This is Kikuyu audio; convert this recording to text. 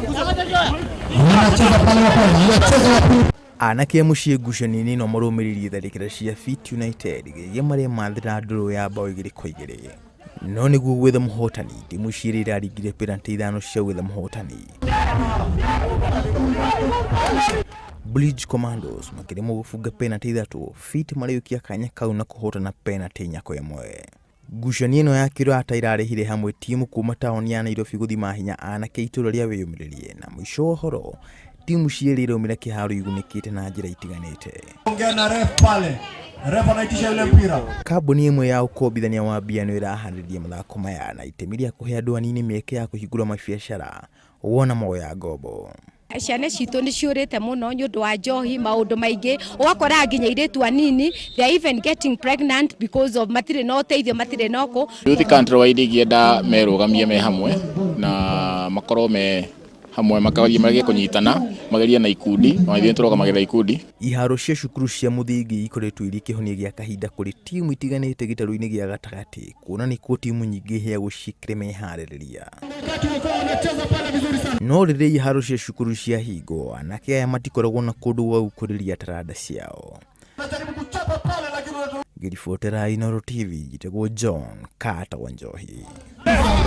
Wanacheza pale wa kwanza, anacheza wa pili. Anake a mũciĩ ngucanio-inĩ ĩno marũmĩrĩire tharĩkĩra cia Fit United rĩrĩa maremathĩra ndũrũ ya bao 2-2. No nĩguo gwetha mũhotani, timu cierĩ iraringire penalty ithano cia gwetha mũhotani. Bridge Commandos makĩremwo gũbunga penalty ithatũ, Fit marĩũkia kanya kau na kũhotana penalty 4-1. Ngucanio ĩno ya kĩrata ĩrarehire hamwe timu kuma taũni ya Nairobi gũthima hinya anake itũra rĩa wĩyũmĩrĩrie na mũico wa ũhoro timu cierĩ iraumĩra kĩharo igunĩkĩte na njĩra itiganĩte. Ongea na ref pale. Ref anaitisha yule mpira. Kambuni ĩmwe ya ũkombithania wa mbia nĩyo ĩraharĩrĩria mathako maya na itemi rĩa kũhe andũ anini mĩeke ya kũhingũra mabiacara wona moya ngombo. Ciana citũ nĩ ciũrĩte mũno nĩ ũndũ wa njohi, maũndũ maingĩ, ũgakora nginya airĩtu anini they are even getting pregnant because of matirĩ na ũteithio, matirĩ na ũkũ. Youth country wide ingĩenda merũgamie me hamwe na makorwo me hamwe magerie magerie kũnyitana magerie na ikundi ona ithuĩ nĩtũrũgamagĩrĩra ikundi. Iharo cia cukuru cia mũthingi ikoretwo irĩ kĩhonia gĩa kahinda kũrĩ timu itiganĩte gĩtarũ-inĩ gĩa gatagatĩ kuona nĩkuo timu nyingĩ iheagwo ciĩkĩre meharĩrĩria. No rĩrĩa iharo cia cukuru ciahingwo, anake aya matikoragwo na kũndũ gwa gũkũrĩria taranda ciao. Ngĩribotera Inooro TV, njĩtagwo John Carter Wanjohi.